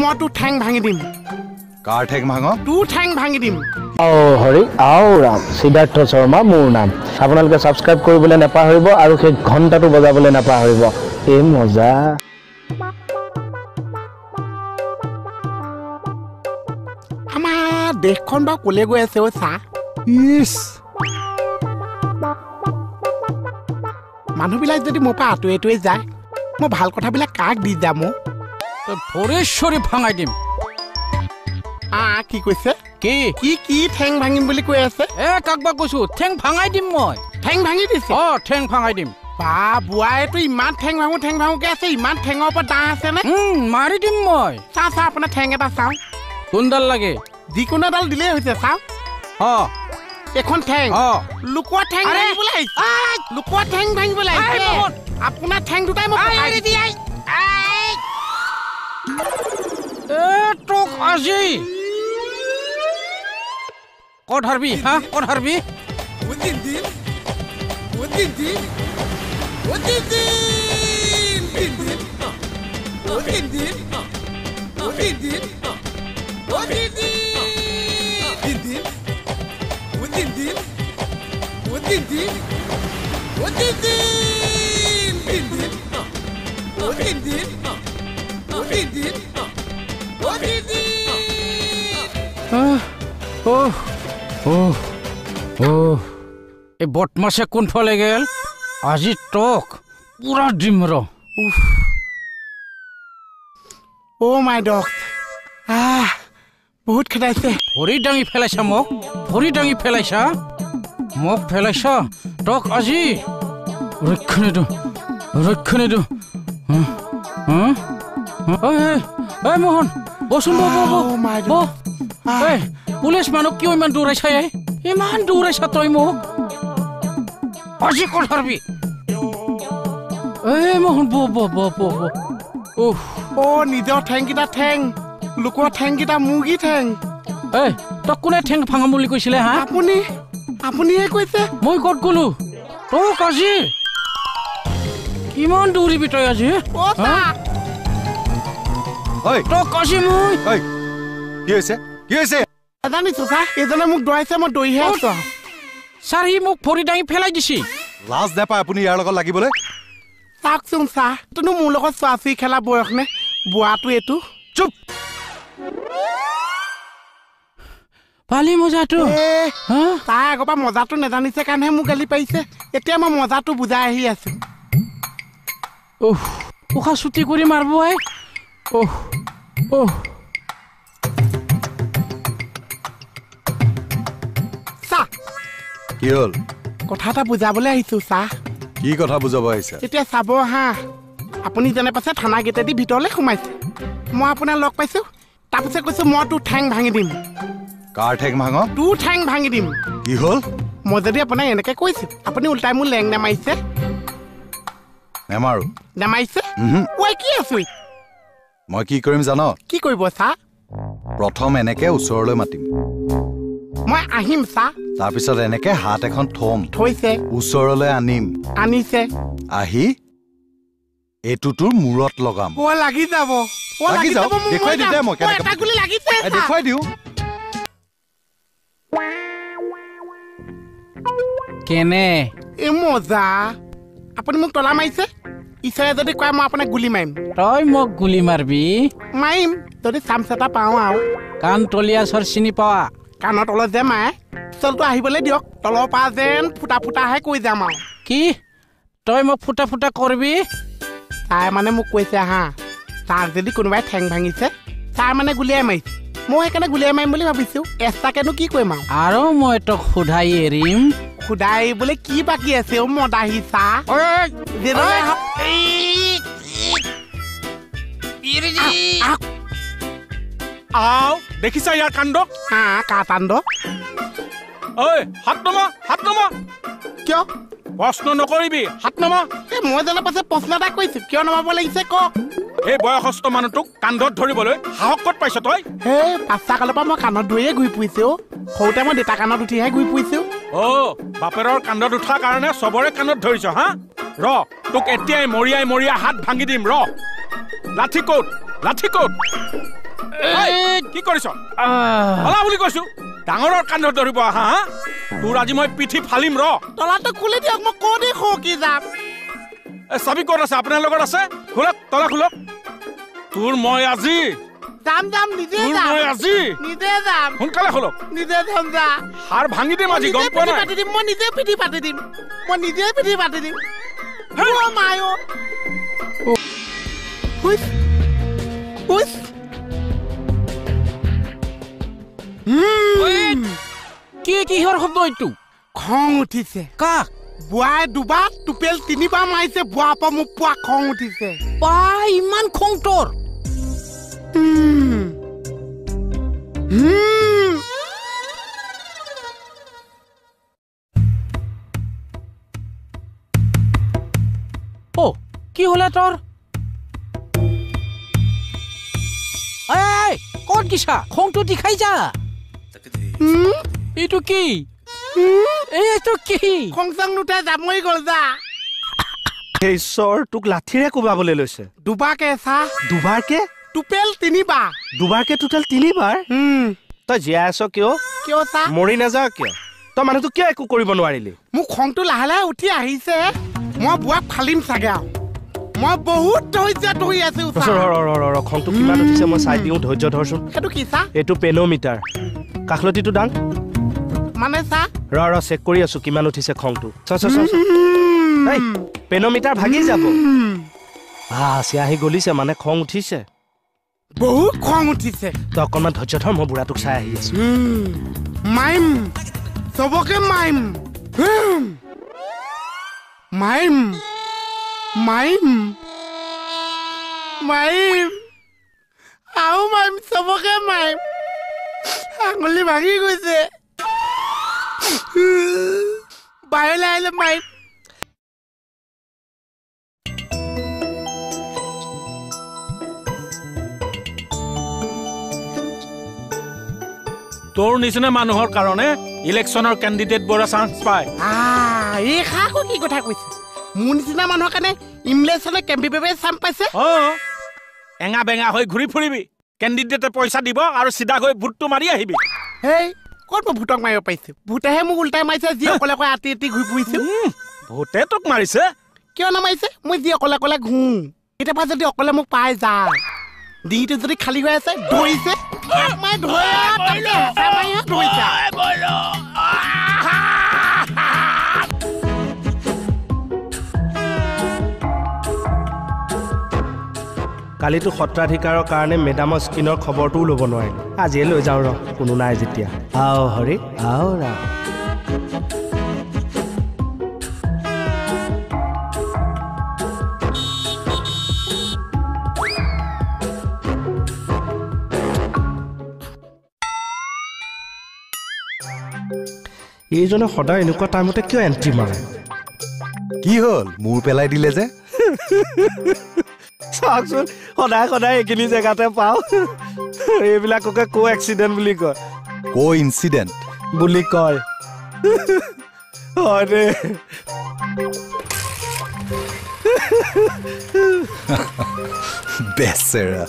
মই তোৰ ঠেং ভাঙি দিম। কাৰ ঠেং ভাঙ? তোৰ ঠেং ভাঙি দিম। আও হৰি আও ৰাম, সিদ্ধাৰ্থ শৰ্মা মোৰ নাম। আপোনালোকে ছাবস্ক্ৰাইব কৰিবলৈ নাপাহৰিব আৰু সেই ঘণ্টাটো বজাবলৈ নাপাহৰিব। এই মজা। আমাৰ দেশখন বাৰু ক'লে গৈ আছে অ' চাহ? ইছ, মানুহবিলাক যদি মোৰ পৰা আঁতৰি আঁতৰি যায়, মই ভাল কথাবিলাক কাক দি যাম অ'? তই ভৰি চৰি ভাঙাই দিম। আ কি কৈছে? কি কি কি ঠেং ভাঙিম বুলি কৈ আছে? এ কাক বা কৈছো, ঠেং ভাঙাই দিম মই। ঠেং ভাঙি দিছে? অ ঠেং ভাঙাই দিম। বা বুঢ়াইতো ইমান ঠেং ভাঙো ঠেং ভাঙোকে আছে, ইমান ঠেঙৰ ওপৰত দাঁ আছে নে? মাৰি দিম মই। চাওঁ চাওঁ আপোনাৰ ঠেং এটা চাওঁ। কোনডাল লাগে? যিকোনো এডাল দিলেই হৈছে। চাওঁ। অ এখন ঠেং। অ লোকৰ ঠেং ভাঙিবলৈ আহিছে। লোকৰ ঠেং ভাঙিবলৈ আহিছে। আপোনাৰ ঠেং দুটাই মই পকাই দিম। এ তোক আজি ক'ত হাৰবি? হা ক'ত হাৰবি? এই বদমাছে কোনফালে গেল? আজি তোক পুৰা দিম ৰ। অ' মাই ডগ, আহ বহুত খেদাইছে। ভৰি দাঙি পেলাইছা মোক, ভৰি দাঙি পেলাইছা মোক, পেলাইছা তোক আজি ৰক্ষা নিদিওঁ, ৰক্ষা নিদিওঁ। ঐ মোহন বচোন, বহ। এই পুলিচ মানুহ কিয় ইমান দৌৰাইছা? এই ইমান দৌৰাইছা তই মোক, আজি ক'ত হাৰবি? এই মোহন বহ বহ বহ বহ বহ। অ' নিজৰ ঠেংকেইটা ঠেং, লোকৰ ঠেংকেইটা মুৰ্গী ঠেং। এই তই কোনে ঠেং ভাঙাম বুলি কৈছিলে? হা আপুনি, আপুনিহে কৈছে। মই ক'ত গ'লো? তোক আজি কিমান দৌৰিবি তই আজি? তোক আজি মই। কি হৈছে? কি হৈছে নাজানিছো ছাৰ, এইজনে মোক দৌৰাইছে, মই দৌৰিহে আছো। ছাৰ সি মোক ভৰি দাঙি পেলাই দিছে। লাজ নাপায় আপুনি ইয়াৰ লগত লাগিবলৈ? চাওকচোন ছাৰ, এইটোনো মোৰ লগত চোৱা চুই খেলা বয়স নে? বোৱাটো এইটো। চুপ। পালি মজাটো? তাই আগৰ পৰা মজাটো নাজানিছে কাৰণেহে মোক গালি পাৰিছে। এতিয়া মই মজাটো বুজাই আহি আছো। অহ উশাহ চুটি কৰি মাৰিব। আই অহ অহ। চা কি হ'ল? কথা এটা বুজাবলৈ আহিছো চা। কি কথা বুজাব আহিছা? এতিয়া চাব হা, আপুনি যেনে পাছে থানা গেটেদি ভিতৰলৈ সোমাইছে, মই আপোনাক লগ পাইছো, তাৰপিছত কৈছো মই তোৰ ঠেং ভাঙি দিম। কাৰ ঠেং ভাঙ? তোৰ ঠেং ভাঙি দিম। কি হ'ল? মই যদি আপোনাক এনেকে কৈছো, আপুনি উল্টাই মোৰ লেং নামাৰিছে। নেমাৰো। নামাৰিছে? ঐ কি আছো? মই কি কৰিম জান? কি কৰিব চা? প্ৰথম এনেকে ওচৰলৈ মাতিম। মই আহিম চা। তাৰপিছত এনেকে হাত এখন থম। থৈছে। ওচৰলৈ আনিম। আনিছে। আহি এইটো তোৰ মূৰত লগাম। অ লাগি যাব। অ লাগি যাব। দেখুৱাই দিওঁ দে মই কেনেকে। এটা গুলি লাগিছে। দেখুৱাই দিওঁ। কেনে? এই মজা। আপুনি মোক তলা মাৰিছে। ঈশ্বৰে যদি কয় মই আপোনাক গুলি মাৰিম। তই মোক গুলি মাৰবি? মাৰিম যদি চান্স এটা পাওঁ। আৰু কাণ তলীয়া চৰ চিনি পোৱা? কাণৰ তলত যে মাৰে, চলটো আহিবলৈ দিয়ক, তলৰ পৰা যেন ফুটা ফুটাহে কৈ যাম আৰু। কি তই মোক ফুটা ফুটা কৰিবি? তাই মানে মোক কৈছে হা, তাক যদি কোনোবাই ঠেং ভাঙিছে তাৰ মানে গুলিয়াই মাৰিছে। মই সেইকাৰণে গুলিয়াই মাৰিম বুলি ভাবিছো। এক্সট্ৰাকেনো কি কৰিম আৰু? আৰু মই তোক সোধাই এৰিম। সোধাই এৰিবলৈ কি বাকী আছে অ' মদাহী চাহ? আও দেখিছা ইয়াৰ কাণ্ড? কা কাণ্ড? ঐ হাত নমা, হাত নমা। কিয়? প্ৰশ্ন নকৰিবি, হাত নমা। এই মই জানো পাছে প্ৰশ্ন এটা কৰিছো, কিয় নমাব লাগিছে কওক। এই বয়সস্থ মানুহটোক কান্ধত ধৰিবলৈ সাহস ক'ত পাইছ তই? সেই বাচ্চা কালৰ পৰা মই কাণত ধৰিয়ে ঘূৰি ফুৰিছো। সৰুতে মই দেউতা কাণত উঠিহে ঘূৰি ফুৰিছো। অ বাপেৰৰ কান্ধত উঠাৰ কাৰণে চবৰে কাণত ধৰিছ? হা ৰ, তোক এতিয়াই মৰিয়াই মৰিয়াই হাত ভাঙি দিম ৰ। লাঠি ক'ত? লাঠি ক'ত? কি কৰিছ? অলা বুলি কৈছো, ডাঙৰৰ কান্ধত ধৰিব আহা। হা, তোৰ আজি মই পিঠি ফালিম ৰ। তলাটো খুলি দিয়ক, মই ক'ত সৰকি যাম। চাবি ক'ত আছে? আপোনাৰ লগত আছে? খোলক, তলা খোলক। তোৰ মই আজি যাম যাম, নিজে যাম। মই আজি নিজে যাম। সোনকালে খোলক। নিজে যাম, যা। হাড় ভাঙি দিম আজি, গম পোৱা নাই? পাতি দিম, মই নিজে পিঠি পাতি দিম, মই নিজে পিঠি পাতি দিম। অ' মায় অ'। Which which. কি কিহৰ শব্দ এইটো? খং উঠিছে। কাক? বুৱাই দুবাৰ টোপেল তিনিবাৰ মাৰিছে। বুৱাৰ পৰা মোক পোৱা খং উঠিছে। বা, ইমান খং তোৰ? অ, কি হলে তোৰ? এই ক'ত গিছা? খংটো দেখাই যা। এইটো কি? এইটো কি? খং চং নুঠে, যামই গ'ল যা। ঈশ্বৰ, তোক লাঠিৰে কোবাবলৈ লৈছে। দুবাৰকে চা। দুবাৰকে? টোপেল তিনিবাৰ। দুবাৰকে টোটেল তিনিবাৰ? তই জীয়াই আছ কিয়? কিয় চা? মৰি নাযাৱ কিয়? তই মানুহটো কিয় একো কৰিব নোৱাৰিলি? মোৰ খংটো লাহে লাহে উঠি আহিছে। মই বুৱাক ফালিম চাগে আৰু। মই বহুত ধৈৰ্য ধৰি আছো। ৰ, খংটো কিমান উঠিছে মই চাই দিওঁ, ধৈৰ্য ধৰচোন। সেইটো কি চা? এইটো পেনোমিটাৰ। কাষলতিটো দাং। মানে চা? ৰ ৰ, চেক কৰি আছো কিমান উঠিছে খংটো। চ চ চ। এই পেনোমিটাৰ ভাগি যাব। চিয়াহী গলিছে, মানে খং উঠিছে। বহুত খং উঠিছে। তই অকণমান ধৈৰ্য ধৰ, মই বুঢ়াটোক চাই আহি আছো। মাৰিম, চবকে মাৰিম, মাৰিম মাৰিম মাৰিম আৰু মাৰিম, চবকে মাৰিম। আঙুলি ভাঙি গৈছে, বাহিৰলৈ আহিলে মাৰিম। তোৰ নিচিনা মানুহৰ কাৰণে ইলেকশ্যনৰ কেণ্ডিডেট বোৰে চান্স পায়। এই আকৌ কি কথা কৈছে? মোৰ নিচিনা মানুহৰ কাৰণে ইলেকশ্যনৰ কেণ্ডিডেটে চান্স পাইছে? অঁ, এঙা বেঙা হৈ ঘূৰি ফুৰিবি, কেণ্ডিডেটে পইচা দিব আৰু চিধা গৈ ভোটটো মাৰি আহিবি। হেই, ক'ত মই ভোটক মাৰিব পাৰিছো? ভোটেহে মোক উল্টাই মাৰিছে, যি অকলে অকলে আতি আতি ঘূৰি ফুৰিছো। ভোটে তোক মাৰিছে? কিয় নামাৰিছে? মই যি অকলে অকলে ঘূৰো। কেতিয়াবা যদি অকলে মোক পাই যায়, ডিঙিটো যদি খালী হৈ আছে, ধৰিছে। কালিতো সত্ৰাধিকাৰৰ কাৰণে মেডামৰ স্কিনৰ খবৰটোও ল'ব নোৱাৰিলোঁ। আজিয়ে লৈ যাওঁ ৰ, কোনো নাই যেতিয়া। আও হৰি, আও ৰাম। এইজনে সদায় এনেকুৱা টাইমতে কিয় এণ্ট্ৰি মাৰে? কি হ'ল, মূৰ পেলাই দিলে যে? চাওকচোন, সদায় সদায় এইখিনি জেগাতে পাওঁ। এইবিলাককে কো এক্সিডেণ্ট বুলি কয়। কো ইনচিডেণ্ট বুলি কয়। হয় দেই। বেচেৰা।